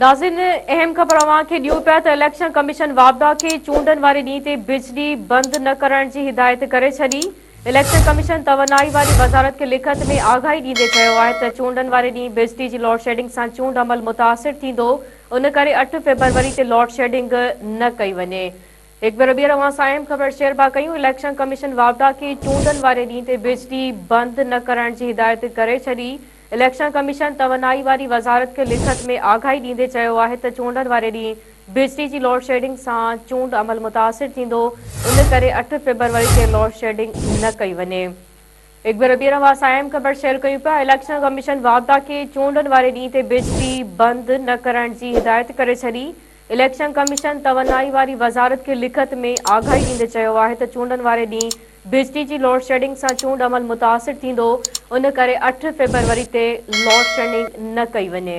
ناظرين اهم خبر اوهان کي ڏيون پيا ته اليڪشن ڪميشن واپڊا کي چونڊن واري ڏينهن تي بجلي بند نه ڪرڻ جي هدايت ڪري ڇڏي. اليڪشن ڪميشن توانائي واري وزارت کي لکت ۾ آگاهي ڏيندي چيو آهي ته چونڊن واري ڏينهن بجلي جي لوڊشيڊنگ سان چونڊ عمل متاثر ٿيندو ان ڪري اٺ فيبروري تي لوڊشيڊنگ نه ڪئي وڃي. هڪ ڀيرو ٻيهر اوهان سان اهم خبر شيئر پيا ڪيون، اليڪشن ڪميشن واپڊا کي چونڊن واري ڏينهن تي بجلي بند نه ڪرڻ جي هدايت ڪري ڇڏي، اليڪشن ڪميشن توانائي واري وزارت کي لکت ۾ آگاهي ڏيندي چيو آهي ته چونڊن واري ڏينهن بجلي جي لوڊشيڊنگ سان چونڊ عمل متاثر ٿيندو ان ڪري اٺ فيبروري تي لوڊشيڊنگ نه ڪئي وڃي. هڪ ڀيرو ٻيهر اوهان سان اهم خبر شيئر ڪيون پيا، اليڪشن ڪميشن واپڊا کي چونڊن واري ڏينهن تي بجلي بند نه ڪرڻ جي هدايت ڪري ڇڏي، اليڪشن ڪميشن توانائي واري وزارت کي لکت ۾ آگاهي ڏيندي چيو آهي ته چونڊن واري ڏينهن بجلي جي لوڊشيڊنگ سان چونڊ عمل متاثر ٿيندو ان ڪري اٺ فيبروري تي لوڊشيڊنگ نه ڪئي وڃي.